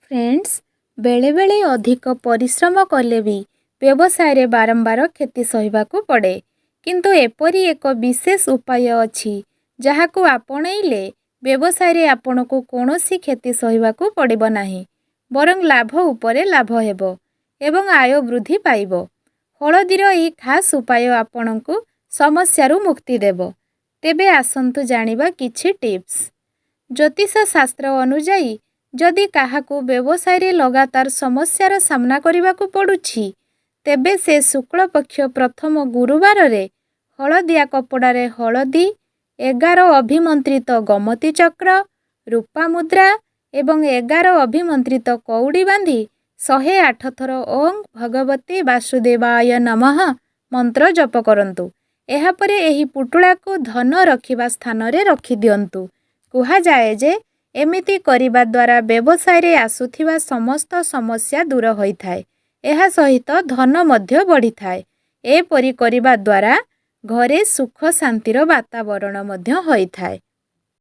Friends, ବେଳେବେଳେ ଅଧିକ ପରିଶ୍ରମ କଲେ ବି ବ୍ୟବସାୟରେ ବାରମ୍ବାର କ୍ଷତି ସହିବାକୁ ପଡ଼େ। କିନ୍ତୁ ଏପରି ଏକ ବିଶେଷ ଉପାୟ ଅଛି, ଯାହାକୁ ଆପଣେଇଲେ ବ୍ୟବସାୟରେ ଆପଣଙ୍କୁ କୌଣସି କ୍ଷତି ସହିବାକୁ ପଡ଼ିବ ନାହିଁ, ବରଂ ଲାଭ ଉପରେ ଲାଭ ହେବ ଏବଂ ଆୟ ବୃଦ୍ଧି ପାଇବ। ହଳଦୀର ଏହି ଖାସ୍ ଉପାୟ ଆପଣଙ୍କୁ ସମସ୍ୟାରୁ ମୁକ୍ତି ଦେବ। ତେବେ ଆସନ୍ତୁ ଜାଣିବା କିଛି ଟିପ୍ସ। ଜ୍ୟୋତିଷ ଶାସ୍ତ୍ର ଅନୁଯାୟୀ, ଯଦି କାହାକୁ ବ୍ୟବସାୟରେ ଲଗାତାର ସମସ୍ୟାର ସାମ୍ନା କରିବାକୁ ପଡ଼ୁଛି, ତେବେ ସେ ଶୁକ୍ଳପକ୍ଷ ପ୍ରଥମ ଗୁରୁବାରରେ ହଳଦିଆ କପଡ଼ାରେ ହଳଦୀ, 11 ଅଭିମନ୍ତ୍ରିତ ଗୋମତୀ ଚକ୍ର, ରୂପା ମୁଦ୍ରା ଏବଂ 11 ଅଭିମନ୍ତ୍ରିତ କଉଡ଼ି ବାନ୍ଧି 108 ଥର "ଓଁ ଭଗବତେ ବାସୁଦେବାୟ ନମଃ" ମନ୍ତ୍ର ଜପ କରନ୍ତୁ। ଏହାପରେ ଏହି ପୁଟୁଳାକୁ ଧନ ରଖିବା ସ୍ଥାନରେ ରଖିଦିଅନ୍ତୁ। କୁହାଯାଏ ଯେ ଏମିତି କରିବା ଦ୍ୱାରା ବ୍ୟବସାୟରେ ଆସୁଥିବା ସମସ୍ତ ସମସ୍ୟା ଦୂର ହୋଇଥାଏ। ଏହା ସହିତ ଧନ ମଧ୍ୟ ବଢ଼ିଥାଏ। ଏପରି କରିବା ଦ୍ୱାରା ଘରେ ସୁଖ ଶାନ୍ତିର ବାତାବରଣ ମଧ୍ୟ ହୋଇଥାଏ।